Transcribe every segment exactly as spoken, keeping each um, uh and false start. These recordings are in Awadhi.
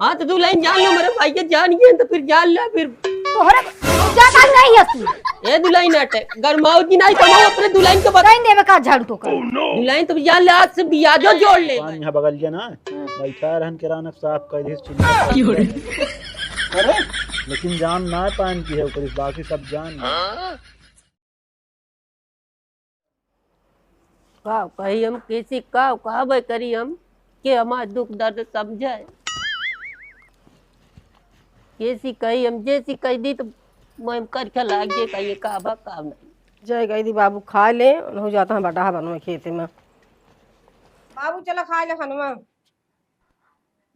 हाँ, तो दुलहिन जान लो, मेरे भाई के जान गए तो फिर जान ले फिर। तोहरे जाता नहीं है तू। ए दुलहिन, अटे गरमाओ जी, नहीं तो हम अपने दुलहिन के बता। कहीं देवे का झाड़ू तो कर। दुलहिन, तुम जान ले, आज से बियाजो जोड़ ले। पानी यहाँ बगल के ना, बैठा रहन के रानक साफ कर दिस चिन्ह। अरे, लेकिन जान ना पान की है ओकरी, बाकी सब जान। का कही हम, केसी का कहबे करी हम, के हमार दुख दर्द समझे? केसी कही हम, जेसी कही दी तो मैं करखे लाग जे, कहिए का बा, का नहीं। जय कही दी बाबू, खा ले, हो जाता है बटाहा बनवे खेते में। बाबू, चला खा ले खनवा।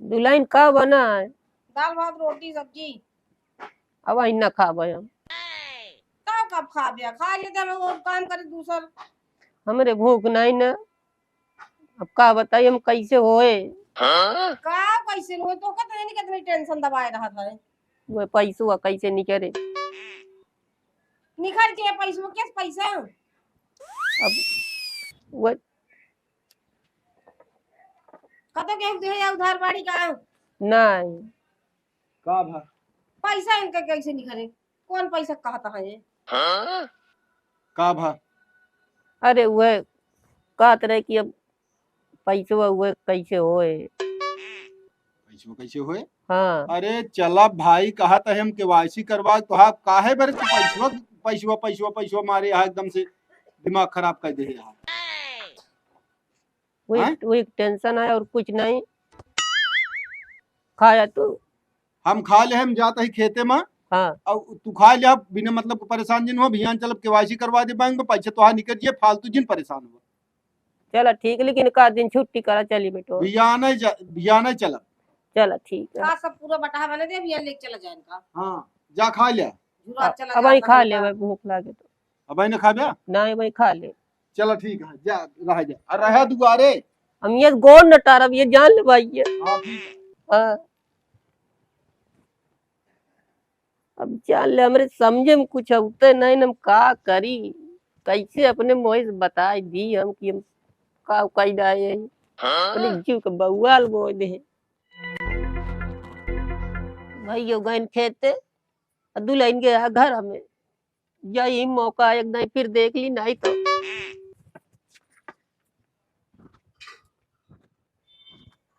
दुलहिन, का बना है? दाल, भात, रोटी, सब्जी। अब आई ना खाबे हम। का कब खाबे? खा लेते हम, वो काम करे दूसर। हमरे भूख नहीं ना। अब का बताई हम कैसे होए? का कैसे होए? तो कितने न कितने tension दबाए रहत है। वो पैसवा कैसे निकरे? निकल के पैसवा, किस पैसा? अब वो कतो केहू देहे या उधार बाड़ी का? नहीं। का भा? पैसा इनका कैसे निकले? कौन पैसा कहता है ये? का भा? अरे उहे कहत रहे कि अब पैसवा उहे कैसे होए। पैसवा कैसे होए? हाँ। अरे चला भाई, कहत है हम KYC करवा, तो आप काहे बरे तू पैसवा, पैसवा, पैसवा, पैसवा मारे यहाँ एकदम से दिमाग खराब कर दे यहाँ। वही, हाँ? वही tension है और कुछ नहीं। खाया तू? हम खा ले, हम जात ही खेते में। हाँ। और तू खा ले, बिना मतलब के परेशान जिन हो, बिहान चलब KYC करवा दे बैंक में, पैसे तोहार निकल जाए, फालतू जिन परेशान हो। चला ठीक, लेकिन का दिन छुट्टी करा, चली बेटो। बिहान ही जा-, बिहान ही चलब। चला ठीक है। का सब पूरा बटाहा बने दे, बिहान लेके चला जाए इनका। हाँ, जा खा ले। जुरा अब, चला अब जा, वही खा बने ले, का। भाई भूख लागे तो। अब वही ना खाबे? नहीं, वही खा ले। चला ठीक है, जा, रह जा। और रहा दुआरे। हम ये गोड़ न टारब, ये जान ले भाई ये। हाँ, ठीक है। हाँ। अब जान ले, हमरे समझे में कुछ होते नहीं, हम का करी, कैसे अपने मोहे से बताई दी हम कि हम का कई डाए हैं। अपने जीव के बउआल बोए दे। भाई यो गइन खेते, आ दुलहिन के यहाँ घर हमें। या यही मौका एक दाई फिर देख ली, नहीं तो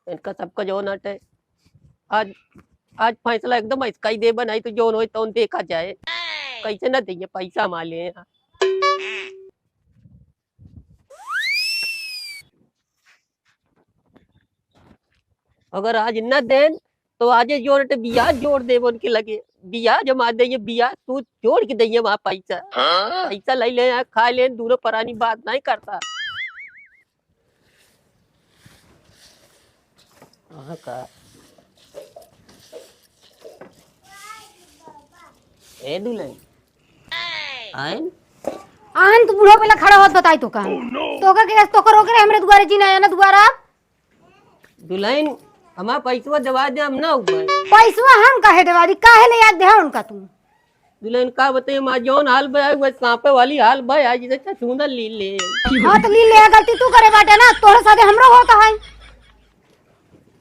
इनका सबका जौन हटे। आज, आज फैसला एकदम ऐसा ही देबा, नहीं तो जौन होए तौन देखा जाए। कैसे ना देइए पैसा हमारे यहाँ। अगर आज न देन, तो आजे जोड़ के बियाह जोड़ देबो उनके लगे। बियाह जमा देइए, बियाह तू जोड़ के देइए वहाँ पैसा। हाँ? पैसा ले ले, यहाँ खा ले, दूनो परानी बात नहीं करता। कहाँ का? ए दुलहिन। आइन? आन तू बूढ़ो पहले खड़ा होत बताई तो का? तो का केस तो करो के रे हमरे दुआरे जी ना आया ना दुआरा। दुलहिन, हमार पैसवा देवा दे, हम ना उबे। पैसवा हम काहे देवा दी? काहे ले याद दे उनका तू? दुलहिन, का बताई, हमार जौन हाल बा, वह सांपे वाली हाल बा, आज जैसे छछूंदर ली ले। हाँ, तो ली ले, गलती तू करे बाटे ना, तोहरे साथे हमरो होता है।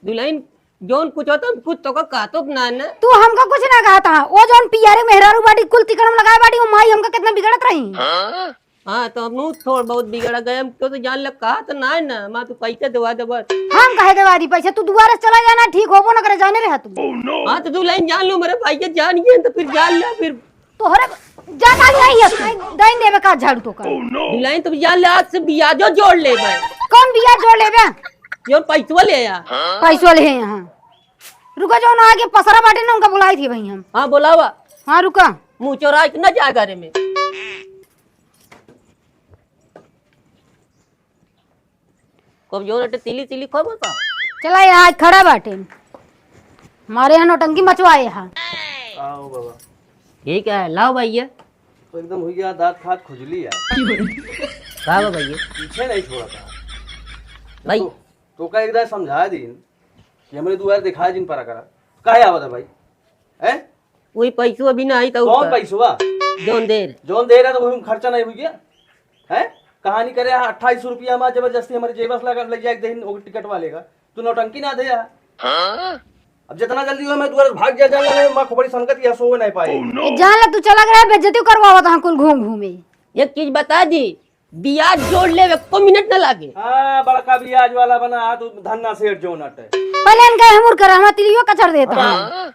दुलहिन, जौन कुछ होता, हम कुछ तो का कहतो ना, ना। तू हमका कुछ ना कहता है, वो जौन पियारे मेहरारू बाटी, कुल तिकड़म लगाए बाटी, वो माई हमका कितना बिगड़त रही। हाँ? हाँ, तो हम थोड़ बहुत बिगड़ गए, हम तो, तो जान लग कहा तो ना है ना, माँ तू पैसे देवा देबा। हम काहे देवा दी पैसे, तू दुआरे से चला जाना, ठीक होबो ना करे, जाने रहा तू। हाँ, तो दुलहिन जान लो, मेरे भाई के जान गए, तो फिर जान ले, फिर। तोहरे जाता नहीं है, दाइन देवे का झाड़ू तो का। दुलहिन तू जान ले, आज से बियाजो जोड़ ले भाई। कौन बियाज जोड़ लेबे? जो पैसवा ले आया। पैसवा ले यहाँ। रुका, जो ना आगे पसरा बाटे ना, उनका बुलाई थी भाई हम। हाँ, बुलावा। हाँ, रुका। मुँह चोरा के ना जा घरे में। कब जो नटे तिली तिली खबर का? चला, ये आज खड़ा बाटे। हमारे यहाँ नौटंकी मचवाए हा। आओ बाबा। ये क्या है? लाओ भाई ये। तो एकदम हुई गया, दांत खात खुजली यार। का बा भाई ये? पीछे नहीं छोड़ा था। भाई। तो, तो का एक दाय समझा दिन कि हमरे दुआर दिखाए जिन परा करा। काहे आवत है भाई? हैं? वही पैसवा भी ना आई तो कौन उसका। पैसवा? जौन देर। जौन देर है तो वही में खर्चा नहीं हुई गया? हैं? कहानी करे, अट्ठाईस सौ रुपया हमार जबरदस्ती हमारे जेबस लगा ले जाए देहिन, वो टिकट वाले का। तू नौटंकी ना दे यार। हाँ? अब जितना जल्दी हो, मैं दुआरे से भाग जा, जान ले, माँ खोपड़ी सनकत या सोवे नहीं पाए। ए, जान ले, तू चला गया, बेइज्जती करवावत हाँ कुल घूम घूमे। एक चीज बता दी, ब्याज जोड़ ले, एको मिनट न लागे। हाँ, बड़का ब्याज वाला बना, हाँ, तू धन्ना सेठ जो नट है। पहले इनका हमूर कर, हमार तिलियो कचर देता है। हाँ।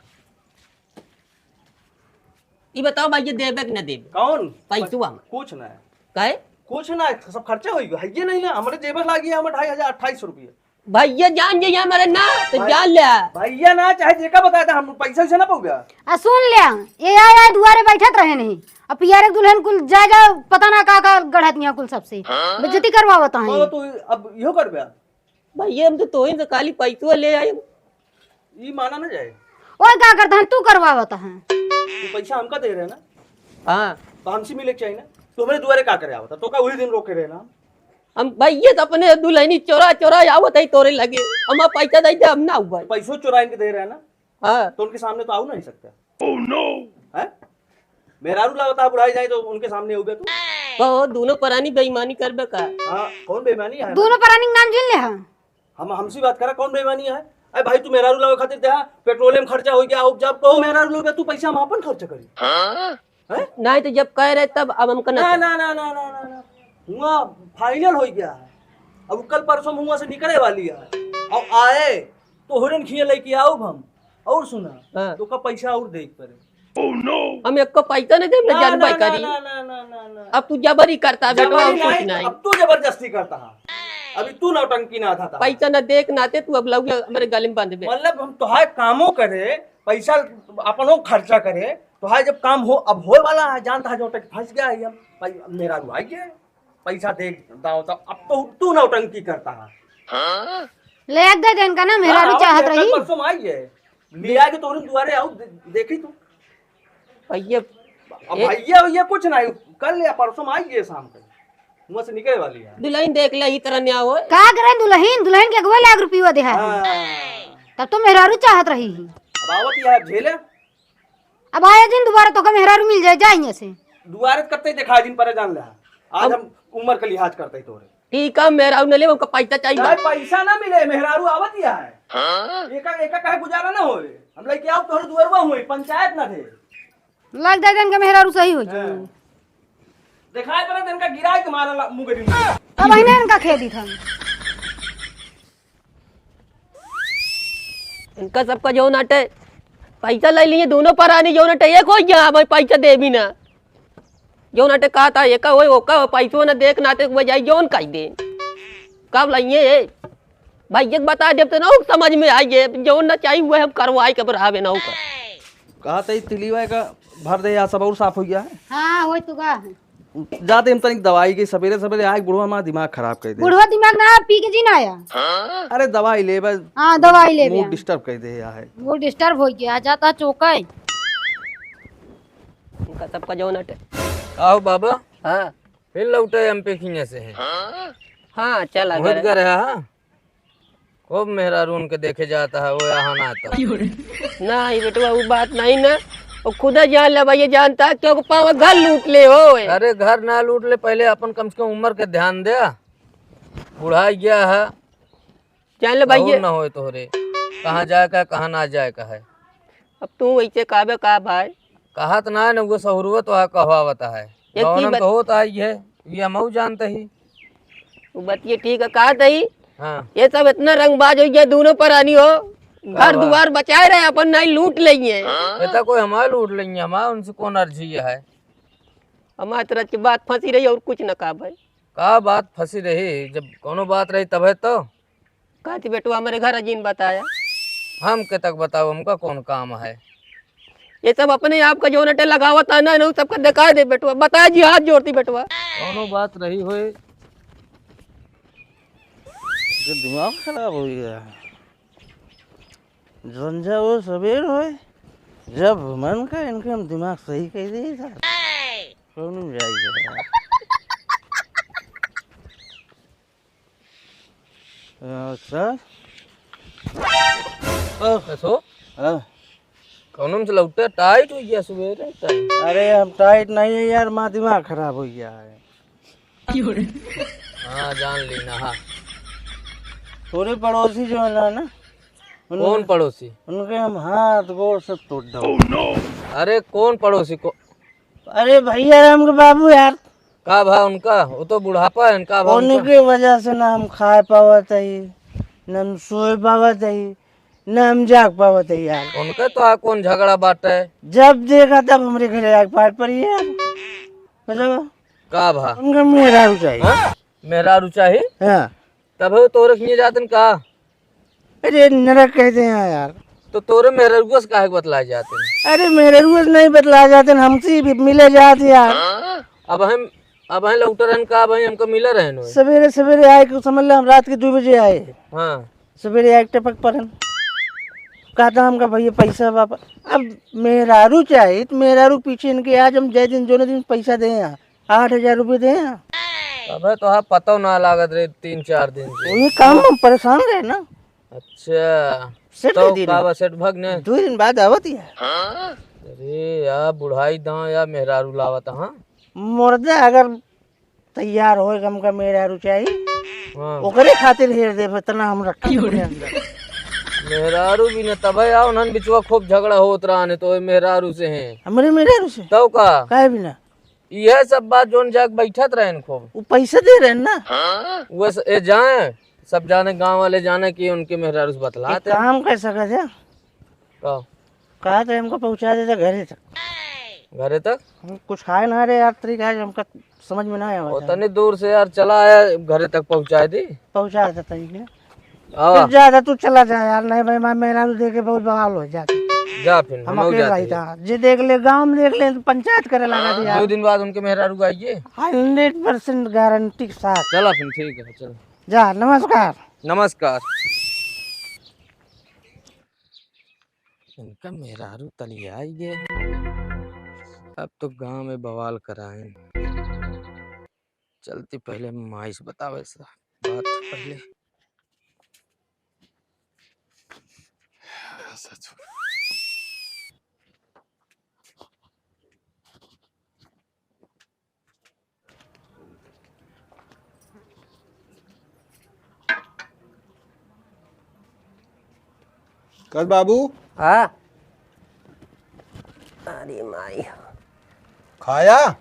ई बताओ भाई, ये देबे कि न देबे? कौन? पैसवा। कुछ ना है। काहे? कुछ ना है, सब खर्चा हो गया है, ये नहीं ना, हमारे जेबर लागी है, हमारे ढाई हजार, अट्ठाईस रुपये। भैया जान जे हमारे ना, तो भाई, जान ले। भैया ना, चाहे जेका बताया था, हम पैसा वैसा ना पाऊगा। आ सुन ले, ये आए आए दुआरे बैठत रहे नहीं, अब पियारे दुल्हन कुल जा जा, पता ना का का गढ़त यहाँ कुल सबसे बेइज्जती करवावत हैं। तो तू अब यो कर बे। भैया हम तो तोहिन से खाली पैसवा ले आए। ई माना ना जाए। ओए का करता है, तू करवावत है। तू पैसा हमका दे रहे ना। हाँ। तो हमसे मिले के चाहिए ना। तू हमारे दुआरे का करे आवता? तो का वही दिन रोके रहे ना। हम भैया तो अपने दुल्हनी चोरा चोरा आवत है तोरे लगे, हम पैसा दे दे, हम ना हुआ। पैसो चुराइन के दे रहे ना। हाँ। तो उनके सामने तो आऊ नहीं सकता। Oh no! हैं? मेहरारू ला बता, बुढ़ाई जाए तो उनके सामने हो गया तू। कहो, दोनों परानी बेईमानी करबे का? हाँ, कौन बेईमानी है? दोनों परानी के नाम जिन ले हाँ। हम, हमसे बात करा, कौन बेईमानी है? अरे भाई, तू मेहरारू लावे खातिर देहा, पेट्रोल में खर्चा हो गया, अब जब कहो मेहरारू लोग तू पैसा हम अपन खर्च करी। हाँ? हैं? नहीं तो जब कह रहे तब अब हमका ना ना, कहे। ना, ना, ना, ना, ना, ना। हुआ फाइनल हो गया है। अब कल परसों हुआ से निकले वाली है। अब आए तो हुरन खिए लेके आओ हम। और सुना, हाँ। तो का पैसा और दे पड़े। Oh no! हम एक को पैसा नहीं देब ना, ना, जान ना, भाई ना, करी। ना, ना, ना, ना, ना। अब तू जबरी करता बेटा, जबरी और कुछ नहीं, नहीं। अब तू जबरदस्ती करता है। अभी तू नौटंकी ना था, था। पैसा ना देख नाते तू अब लौके हमारे गले में बांधबे। मतलब हम तोहार कामो करे, पैसा अपनो खर्चा करे, तोहार जब काम हो, अब होए वाला है, जानता है जो तक फंस गया है हम, भाई, मेहरारू आई है, पैसा दे दाओ तो अब तो तू नौटंकी करता है। ले एक दे दे इनका ना, मेहरारू हाँ, चाहत कल रही। परसों में आई है, ले आके तोहरे दुआरे आओ, दे-, देखी तू। भैया, अब ए- भैया, भैया कुछ नहीं, कल या परसों में आई है शाम को, वहाँ से निकले वाली है। दुल्हन देख ले, ई तरह न्या हो। का करे दुल्हन, दुल्हन के अगुआ लाख रुपया दे है। हाँ। तब तो मेहरारू चाहत रही। अब आवत यह झेले। अब आए दिन दोबारा तो का मेहरारू मिल जाए, जा यहाँ से। दुआरे कब तक देखा दिन पर जान ले। आज अब हम उम्र का लिहाज करते ही तोरे। ठीक है, मेहरारू न ले, उनका पैसा चाहिए। नहीं, पैसा ना मिले, मेहरारू आवत ही है। हाँ? एका, एका कहे गुजारा ना होए। हम लेके आओ तोहरे दुआरवा हुए, पंचायत ना थे। लग जाए इनका मेहरारू सही हो जाए। हाँ। दिखाए पड़े तो इनका गिराए के मारा ला-, मुंह के दिन। अब इन्हें इनका खेदी था। इनका सबका जौन अटे, पैसा ले लिए, दोनों परानी जौन अटे, एक हो गया, भाई पैसा दे भी ना। जौन अटे कहा था, एका होए, ओका होए, पैसो ना देख नाते के बजाय जौन कह दे। कब लाइए ये? भाई एक बता देब तो ना समझ में आई, ये जौन ना चाहिए, वह हम करवाए के बराबर ना होकर। कहा था, ये तिलीवा का भर दे, या सब और साफ हो गया है। हाँ, हो तो गा। जाते हम तनिक दवाई के, सवेरे सवेरे आए, बुढ़वा हमारा दिमाग खराब कर दे। बुढ़वा दिमाग ना, पी के जी ना आया। अरे दवाई ले बस। हाँ, दवाई ले मूड बे। डिस्टर्ब कर दे यार। मूड डिस्टर्ब हो गया, जाता चौका है। इनका सबका जौन अटे। आओ बाबा। हाँ। फिर लौटे एमपी खिया से है। हाँ, चला पहुँच गए। गए रहा, हाँ? खूब मेहरारून के देखे जाता है, वो यहाँ ना तो। नहीं बेटवा, वो बात नहीं ना। वो खुदा जान ले भैया, जानता क्यों के पावा घर लूट ले हो। अरे घर ना लूट ले, पहले अपन कम से कम उम्र के ध्यान दे। बुढ़ा गया है। जान ले भैया। ना होए तोहरे, कहाँ जाए का, कहाँ ना जाए का है। अब तू वैसे कहबे का भाई? कहत ना है ना, वो सहुरुआ तो है, कहवावत है। एक चीज गौनम बत- तो होत आई है, ये हमहू जानते ही। वो बतिये ठीक है, कहत ही। हाँ। ये सब इतना रंगबाज हो गया, दोनों परानी हो, घर दुआर बचाए रहे, अपन नहीं लूट लेंगे। ये तो कोई हमारे लूट लेंगे, हमारे उनसे कौन अर्जी है? हमारे तरह की बात फंसी रही और कुछ ना कहा भाई। का बात फंसी रही, जब कोनो बात रही तबे तो। कहती बेटवा हमारे घर अजीन बताया। हम के तक बताओ, हमका कौन काम है? ये सब अपने आप का जो नटे लगावत है ना, इन्हों सबका दिखा दे बेटवा, बता जी, हाथ जोड़ती बेटवा। कौनो बात रही होए, जो दिमाग खराब हो गया है। जंजा वो सवेर होए, जब मन का इनके हम दिमाग सही कर दे था। कौन जाई जरा? अ, सर? अ, कसो? हाँ। कौनो में से लौटे टाइट हो गया सवेरे टाइट। अरे, हम टाइट नहीं है यार, माँ दिमाग खराब हो गया है। हाँ, जान ली ना, हाँ। थोड़े पड़ोसी जो है ना, ना, उनके, कौन पड़ोसी? उनके हम हाथ गोड़ सब तोड़ दो। अरे कौन पड़ोसी को? अरे भैया राम के बाबू यार। का भा उनका? वो तो बुढ़ापा है, का भा उनका? उनके वजह से ना हम खाए पावत हई, ना हम सोए पावत हई, ना हम जाग पावत हई यार। उनके तो आ कौन झगड़ा बाटे? जब देखा तब हमरे घरे आके पाट पड़ी है यार। बताओ। का भा? उनका मेहरारू चाहिए। हाँ? मेहरारू चाहिए? हाँ। तब वो तोरे किए जातन का? अरे नरक कहते हैं यार। तो तोरे मेहररुआ से काहे के बतलाए जाते हैं? अरे मेहररुआ से नहीं बतलाए जाते हैं, हमसे ही मिले जाते यार। अब हम, अब हम लौट रहन का, अब हम हमको मिले रहन होए। सवेरे सवेरे आए के समझ ले, हम रात के दो बजे आए। हाँ। सवेरे आए के टपक परन। कहता हमका भैया पैसा वापस। अब मेहरारू चाहिए तो मेहरारू पीछे इनके आज हम जय दिन जोने दिन पैसा दे यहाँ। आठ हजार रुपये दे हैं। अबे तो हाँ पता ना लागत रहे तीन चार दिन से। वही काम में परेशान रहे ना। अच्छा। सेठ तो दे दिन। का बा सेठ भग ने? दो दिन बाद आवत ही है। अरे यार बुढ़ाई दां या मेहरारू लावत हाँ। मुर्दा अगर तैयार होए हमका मेहरारू चाहिए। हाँ। ओकरे खातिर हेर देब इतना हम रखा अपने अंदर। मेहरारू भी न तबे आओ नन बिचवा खूब झगड़ा होत रहा ने तो मेहरारू से हैं। हमरे मेहरारू से? तो का? काहे बिना? यह सब बात जोन जाके बैठत रहन खूब। वो पैसे दे रहे हैं ना। वो स-, ए जाए, सब जाने, गांव वाले जाने कि उनके मेहरारू से एक बतलाते हैं। काम कर सकत है। का? कहा तो हमको पहुंचा देते घरे तक। घरे तक? हम कुछ खाए ना रे यार, तरीका है हमका समझ में ना आवा। उतनी दूर से यार चला आया, घरे तक पहुंचा दे। पहुंचा देता ही। हाँ। फिर जा, जा, तू चला जा यार, नहीं भाई, मैं मेहरारू देख के बहुत बवाल हो जाता। जा फिर, हम हम अकेले जाते रही हैं। था, जे देख ले, गांव में देख ले, तो पंचायत करे लगा दिया। दो दिन बाद उनके मेहरारू आइए। हंड्रेड परसेंट गारंटी के साथ। चला फिर, ठीक है, चल। जा, नमस्कार। नमस्कार। इनका मेहरारू तलियाई गए। अब तो गांव में बवाल कराए। चलती पहले माई से बतावे सा बात पहले। सच। कस बाबू? हाँ। अरे माई। खाया?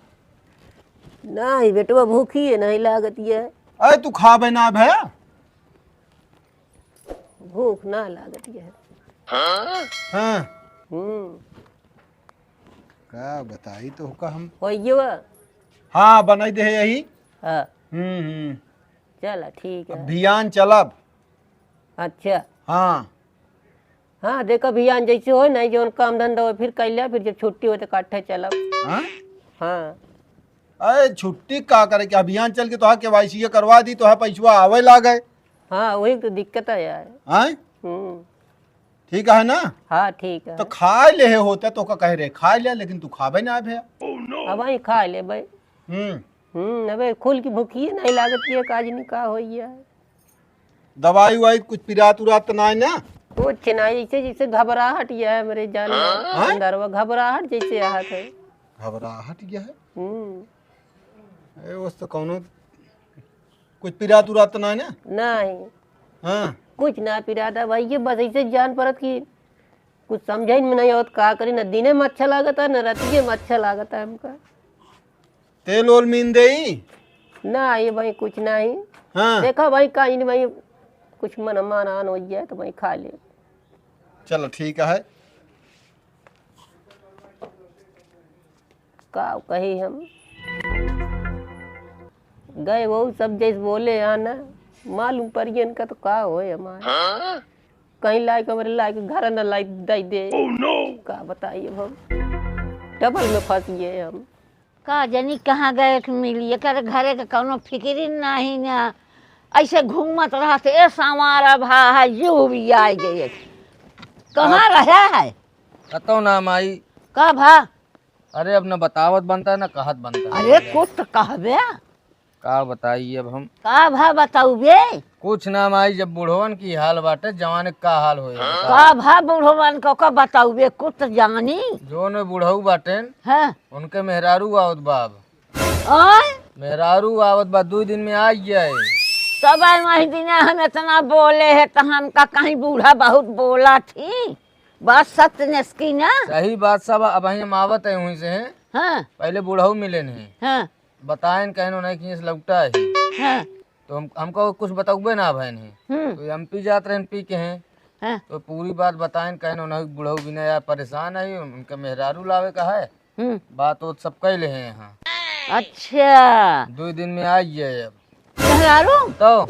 नहीं बेटवा, भूखी है, नहीं लागत है। अरे तू खाबे ना भया? भूख ना लागत है। हाँ। हम्म। का बताई तो का हम? होइए बा? हाँ, बनाई दे यही। हाँ। हम्म, हम्म। चला, ठीक अब है। भियान चलब। अच्छा। हाँ। हाँ, देखो भियान जैसे होए ना, जौन काम धंधा होए, फिर कैले, फिर जब छुट्टी होए तो इकट्ठे चलब। हाँ? हाँ। अरे छुट्टी का करे, कि अभियान चल के तो हाँ केवाईसी करवा दी, तो हाँ पैसवा आवे लागे। हाँ, वही तो दिक्कत है यार। हाँ? हम्म। ठीक है ना? हाँ, ठीक है। तो खाए ले होते तो का कह रहे, खाए ले, लेकिन तू खाबे ना भया। अब वही खा ले भाई। हम्म। हम्म, अबे खुल की भूखिए नहीं लागत है, काज नहीं का होइया। दवाई उवाई कुछ पिरात उरात तो ना है ना? कुछ नहीं, जैसे, जैसे घबराहट ये है मेरे जान में। हाँ? अंदर वो घबराहट जैसे आहत है। घबराहट ये है? हम्म। ए, उस तो कौनो कुछ पिरात उरात तो ना है ना? नहीं। हाँ। कुछ ना पिरात है भाई, ये बस ऐसे जान परत कि कुछ समझे में नहीं आवत, का करी, न दिने में अच्छा लागत है, न रातिये में अच्छा लागत है हमका। तेल ओल मीन देई? ना, ये भाई कुछ नहीं। हाँ। देखा भाई, का इन भाई कुछ मन मान आन हो जाए तो भाई खा ले। चलो ठीक है। का कही हम? गए वो सब जैसे बोले यहाँ ना, मालूम पड़ गया इनका तो का होए हमारे। कहीं लाइक हमरे लाइक घर न लाइक दे दे। का बताई अब हम? डबल में फंस गए हम। का जानी कहाँ गए के मिली, एकर घरे के कौनो फिकिरी नाही ना। ऐसे घूमत रहत, ए संवारा भा है, यू भी आइ गए। कहाँ अब रहे है? कतौ ना माई। का भा? अरे अब न बतावत बनता है, न कहत बनता है। अरे कुछ तो कहबे। का बताई अब हम? का भा बताउबे? कुछ ना माई, जब बुढ़वन की हाल बाटे, जवान का हाल होए, बताओ। का भा बुढ़वन को का बताउबे, कुछ तो जानी। जोन बुढ़ऊ बाटेन, हाँ। उनके मेहरारू आवत बा अब। आय? मेहरारू आवत बा, दुइ दिन में आइ जाए। तब आए वही दिना हम इतना बोले है, तो हमका कहीं बूढ़ा बहुत बोला थी। बात सत्य नसकी ना? सही बात सब, अब हम आवत है वहीं से हैं। हाँ। पहले बूढ़ऊ मिले नहीं। हाँ। बताएन कहन उन्हें कि इस लौटा है। हाँ। तो हम, हमको कुछ बतौबे ना भैन है। हम्म। तो एमपी जात रहन पी के हैं। हाँ। तो पूरी बात बताएन कहन उन्हें बूढ़ऊ बिना यार परेशान है, उनके मेहरारू लावे का है। हम्म। बात वो सब कह ले हैं यहाँ। अच्छा। दो दिन में आ गए अब। मेहरारू? तो?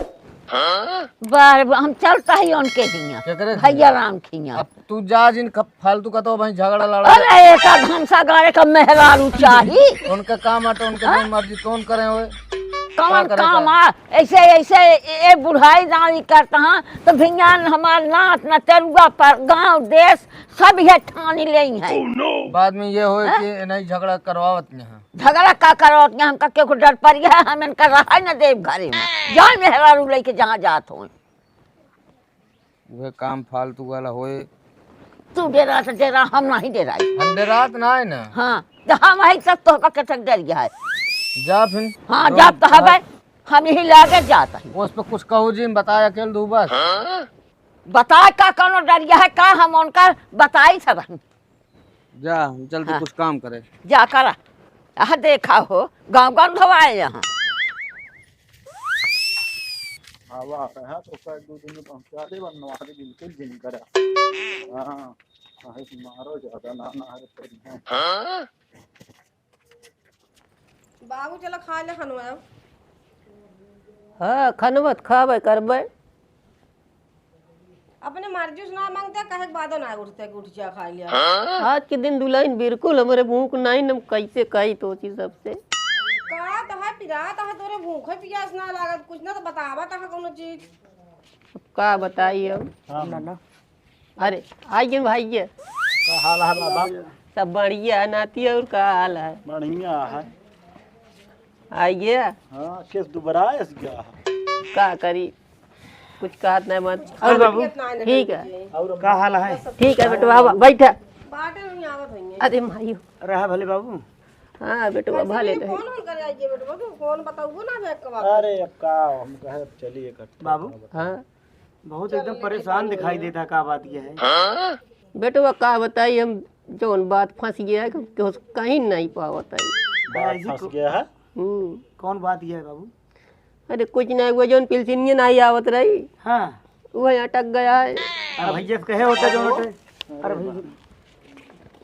बार बार हम चलता ही उनके हियाँ। केकरे भैया हियाँ? राम के हियाँ। अब तू जा जिन ख-, फालतू का तो भाई झगड़ा लड़ा। अरे एक आध हमसा गाड़े का मेहरारू चाही। उनका काम आटे, उनके हाँ? जो मर्जी तोन करे होए। कौन का करे काम का? आ? ऐसे, ऐसे ए, ए बुढ़ाई दावी करता हाँ, तो भियान हमार नात न तेरुआ पर गांव देश सब ये ठानी ले हैं। बाद में ये होए हाँ? कि नहीं झगड़ा करवावत नहीं। झगड़ा का करवावत नहीं, हमका केहू डर पड़ गया है, हम इनका रहा न देब घरे में। जान मेहरारू लेके जहाँ जात हो। वह काम फालतू वाला होए। तू डेरा से डेरा, हम नहीं डेराई। हम डेरात ना है ना। हाँ, तो हम आई तक तो का के तक डर गया है। जा फिर। हाँ, जो जा तो हवे, हम यही लागे जात है। उस पर कुछ कहो जी, बताया अकेल दू बस। बताए का कौनो डरिया है का, हम उनका बताई सब हम। जा, हम चलते हाँ। कुछ काम करे। जा करा। आह, देखा हो, गाँव गाँव धवाए यहाँ। हवा है, हाँ, तो कल दो दिन में पहुँचा दे, वरना वहाँ पे बिल्कुल जिन करा। हाँ, काहे से मारो ज्यादा ना, ना, अरे, करी है। बाबू, चलो खा ले खनवा। हाँ, खनवा त खाबे करबे। अपने मर्जी से ना मांगते, कहे के बादो ना उठते कि उठ जा, खा लिया। आज के दिन दुल्हन बिल्कुल हमरे भूख नहीं, हम कैसे खाई तो चीज सबसे। का तो है, पिरात है, तोरे भूख है, पियास ना लागत, कुछ ना तो बतावा तो है कोनो चीज। अब का बताई अब? हाँ। ना, ना। अरे, आइए भाई, ये। का हाल है बाबा? सब बढ़िया है नाती, और का हाल है? बढ़िया है। आइए। हाँ, केस दुबराए अस गया है। का करी? कुछ कहत नहीं मत। और बाबू? ठीक है। और का हाल है? ठीक है बेटवा, आवा, बैठा। बाटे नहीं आवत होइए। अरे माई। रहा भले बाबू। हाँ बेटवा, भले रहे। फोन, फोन करे आइए बेटवा, तू फोन बताऊगो ना मैं एक बार। अरे अब का, हम कहे अब चलिए इकट्ठा बाबू। हाँ। बहुत एकदम परेशान दिखाई देता, का बात यह है? बेटवा, का बताई हम, जौन बात फंस गया है कि उस कहीं नहीं पावत है। बात ऐसी फंस को-, गया है? हम्म। कौन बात यह है बाबू? अरे कुछ नहीं हुआ, जौन पिलसिनिया नहीं आवत रही, हाँ। वह अटक गया है। अब भैया से कहे होता जौन होते। अरे भैया। खुश रहो,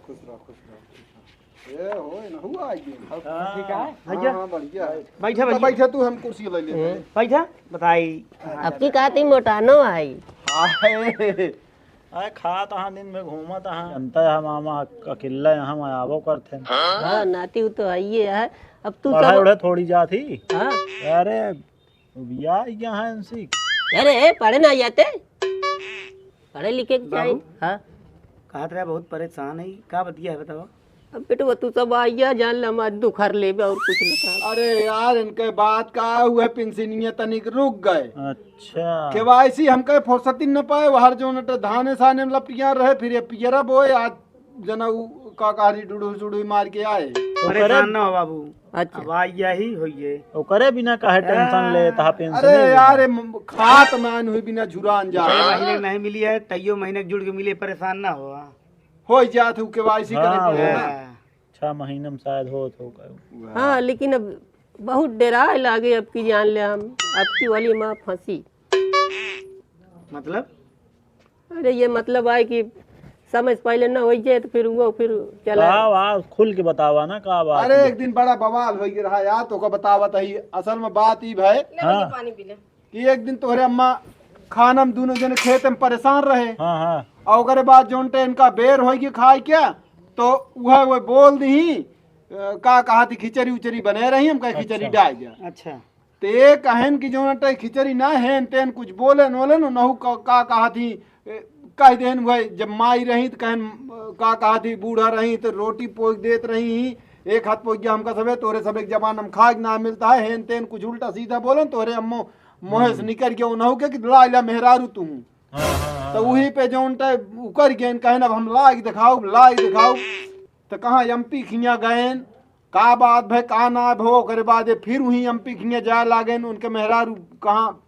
खुश रहो, खुश रहो। ए, हो, ए, नहुआ आ गए। हाँ। ठीक है? भैया। हाँ, हाँ, बढ़िया है। बैठा, तू तो बैठा। बैठा, तू हम कुर्सी ले लेते हैं। बैठा, बताई। अब की कहती मोटानो आई। आए। आए, खात हाँ, दिन में घूमत हाँ। जनता है मामा, अकेला यहाँ में आवो करते हैं। हाँ, नाती वो तो आइए है। अब तू पढ़ाई सब उढ़ाई थोड़ी जात ही। हाँ। अरे, बिया यहाँ इनसी। अरे, पढ़े ना जाते? पढ़े लिखे के चाहिए। बाबू, हाँ। कहत रहे बहुत परेशान है, का बतिया है बताओ? अब बेटवा तू सब आइया जान ले, हमार दुखर लेबे और कुछ नहीं कहा। अरे यार, इनके बात का हुआ, पेंशनिया तनिक रुक गए। अच्छा। केवाईसी हमके फुर्सत ही न पाए, वहर जो नट धाने साने में लपिया रहे, फिर ये पियरा बोए, आज जना उ का कहरी डुडू सुडू मार के आए। परेशान ना हो बाबू। अच्छा। अब आ यही होइए। ओकरे बिना काहे टेंशन हाँ। ले, तहा पेंशन अरे ले यार, लेना। ए, म-, खात मान हुई बिना झुरान जा। छह महीने नहीं मिली है, तैयो महीने जुड़ के मिले, परेशान ना हो। हो जात हूँ, केवाईसी करे हाँ, पड़े वो ना। हाँ। छह महीने में शायद होत हो गए। हाँ, लेकिन अब बहुत डेराए लागे अब की जान ले हम, अब की वाली माँ फंसी। मतलब? अरे, ये मतलब आए कि समय से पहले ना होई जाए, तो फिर वो फिर चला का बात, खुल के बतावा ना, का बात अरे, है? एक दिन बड़ा बवाल होई रहा यार, तोका बतावत ही। असल में बात ई भय ले भैया, हाँ। पानी पी ले। कि एक दिन तोहरे अम्मा खाना में दोनों जने खेत में परेशान रहे। हाँ, हाँ। और ओकरे बाद जौन टे इनका बेर होई के खाए क्या, तो वह, वह बोल दी, अ, का कहा थी, खिचड़ी उचड़ी बने रही, हम कहे खिचड़ी अच्छा। डाल दिया। अच्छा। ते कहन कि जौन अटे खिचड़ी ना हेन तेन कुछ बोलेन वोलेन, नहु का, का कहा थी, ए, कह देन वह जब माई रही त कहन, अ, का कहा थी, बूढ़ा रही त रोटी पोक देत रही ही, एक हाथ पोक गया हमका सबे, तोरे सबे के जबान हम खाए के ना मिलता है, हेन तेन कुछ उल्टा सीधा बोलेन, तोरे अम्मो मोहे से हम्म। निकर गया, नहु के कि ला ला मेहरारू तू। हाँ, हाँ, हाँ, तो हाँ। वही पे जौन टे उकर गए, कहन अब हम लाइक दिखाओ, लाइक दिखाओ। तो कहाँ एमपी खिया गए, का बात भय, का ना भय, ओकरे बाद ये फिर वहीं एमपी खिया जाए लागेन, उनके मेहरारू कहाँ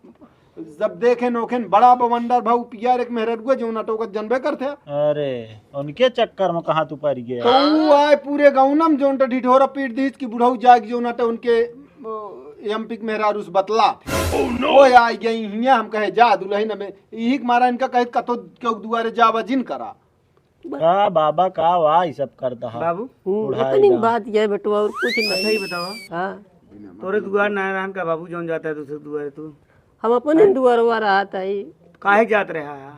जब देखे नोखेन बड़ा बवंडर भाऊ पियर एक मेहररुआ जौन अटोकत जनबे करते। अरे, उनके चक्कर में कहाँ तू पड़ गया? तो वो आए पूरे गौनम जौन टा ढिढोरा पीट दीस कि बुढ़ऊ जाग जौन टा उनके, ओ, एमपी के मेहरारू से बतला। वो आ गई हियाँ, हम कहे जा दुल्हन में, यही के मारा इनका कहे कतो केहू दुआरे जावा जिन करा। का बाबा का वा ई सब करता है? बाबू, हम्म, बुढ़ाई इतनी ना। बात ये बेटवा और कुछ अच्छा ही नहीं। बतावा। हाँ। तोरे दुआर ना रहन का बाबू, जौन जाता है दूसरे दुआरे तू? हम अपने दुआरवा रहत है। काहे जात रहा है?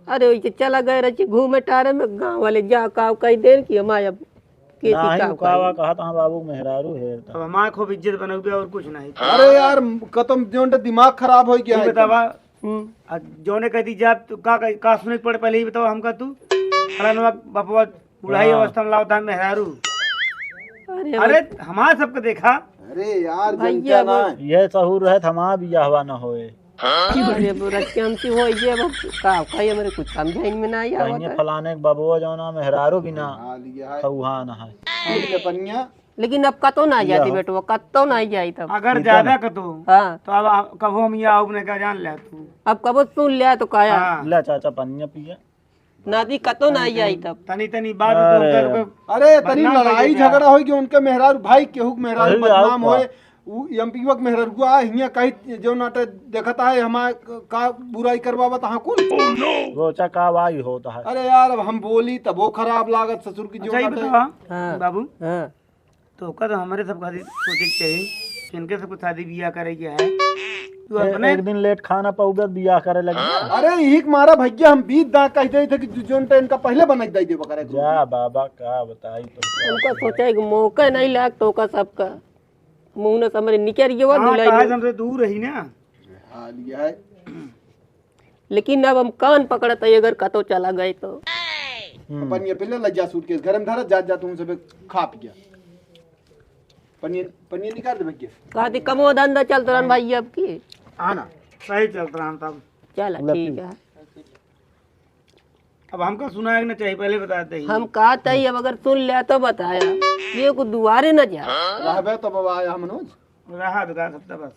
अरे, वही के चला गए रहे घूमे टारे में, गाँव वाले जा काव कही देन कि हम आए अब खेती नाही, काव उ कावा कही। कहत हाँ बाबू मेहरारू हेरता। अब हमार खूब इज्जत बनौबे और कुछ नहीं। अरे यार, कतम जौन टा दिमाग खराब हो गया तू है बतावा, एकदम। हम्म। आ, जौने कह दी जा, तू का, का, का सुने के पड़े, पहले ही बतावा हमका तू। फलानवा बपवा बुढ़ाई हाँ। अवस्था में लावता है मेहरारू। अरे अरे, भाई। हमार सबके देखा। अरे यार, भैया जनता ना। वो ये सहूर रहे, हमार बियाहवा न होए। अरे बुरा चमची हो ये, अब का, का ये मेरे कुछ समझाइन में ना आई कहीं आवत है। फलाने के बबुआ जौना मेहरारू बिना हाँ, लिया है। खौहा न है। पी ले पनिया। लेकिन अब कतो ना लिया जाती हो। बेटवा, कतो ना जाई तब। अगर सीधा ज्यादा ना। कतो, हाँ। तो अब आ-, कबो हम ये आउब नहीं का जान ले तू। अब कबो सुन लिया तो काया। हाँ। ले चाचा पनिया पिया। नाती कतो ना आई आई तब। तनी तनी बात अरे। तो कर के अरे, तनी बदनाम लड़ाई कर दिया। झगड़ा होई कि उनके मेहरारू भाई केहू के मेहरारू अरे, बदनाम आओ होए। का? उ एमपीवा के मेहरारुआ हियां कही जो नाटे देखता है, हमार का बुराई करवावत हाँ कुल। रोचा का वाई होता है। अरे यार, अब हम बोली तब वो खराब लागत ससुर की जो अच्छा, ये नाटे। बतावा, हाँ। बाबू। हाँ। तो ओका तो हमरे सब खातिर सोचे के चाही कि इनके सब शादी बियाह करे के है। तू ए-, अपने एक दिन लेट खाना पाउबे, बियाह करे लगी। अरे, यही के मारा भैया हम बीत दा कह दे थे कि जो-, जोन टाइम इनका पहले बना दे देबा करे के। जा बाबा, का बताई तो। उनका सोचा है कि मौका नहीं लाग तो ओका सबका मुंह न समझ निकर गया हाँ, दुल्हन काहे में। हमसे दूर रही ना। हाँ, लिया है। लेकिन अब हम कान पकड़त है, अगर कतो चला गए तो। हम्म। अपन ये पहले लज्जा सूटकेस घर में धरा, जा, जा, तुम सब खा पिया। पनिया, पनिया निकाल दे भैया। कहती कमो धंधा चलत रहन भाई अब की। आना। सही चलत रहन तब। चला, ठीक है। अब हमका सुनाए के ना चाहिए, पहले बता दे। हम कहत ही, अब अगर सुन लिया तो बताया। ये को दुआरे न जा। रहबे तो बाबा आया मनोज। रहा दुकान सब बस।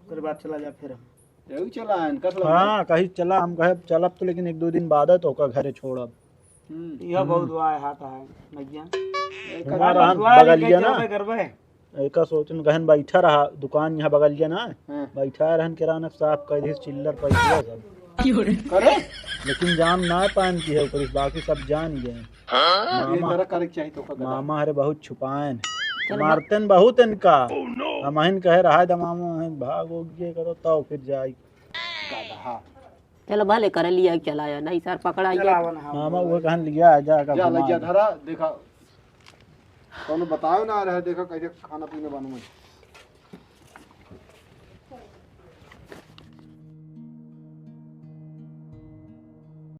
ओकरे बाद चला जा फिर हम। यही चला है, कस लग हाँ, कहीं चला, हम कहे चलब तो, लेकिन एक दो दिन बाद तो ओकर घरे छोड़ब। हम्म। यह बहुत दुआ है, हाथ है, नैया। एक हमारा बार हाथ दुआ लेके बगलिया ना। चलबे करबे। एका सोचन कहन बैठा रहा, दुकान यहाँ बगलिया ना, हाँ। बैठा रहन किराना साफ कर दी, चिल्लर पैसा सब। करे? लेकिन जान ना पान की है, ओकरे बाकी सब जान गए। हाँ? ये मामा, तरह करे के चाहिए तो ओकर मामा हरे बहुत छुपाएन। चल, मारतेन बहुत इनका। Oh, no! हम अहिन कहे रहा दमामा है, भाग हो गए करो, तब फिर जाई। गधा। चल, भले करे लिया, चलाया, नहीं सर, पकड़ा ये। चलावन हम मामा, वो कहन लिया, जा का जा, घुमा ले जा, ले। धरा, देखा। कौनो बताओ ना रहे, देखा कैसे खाना पीना बनवे।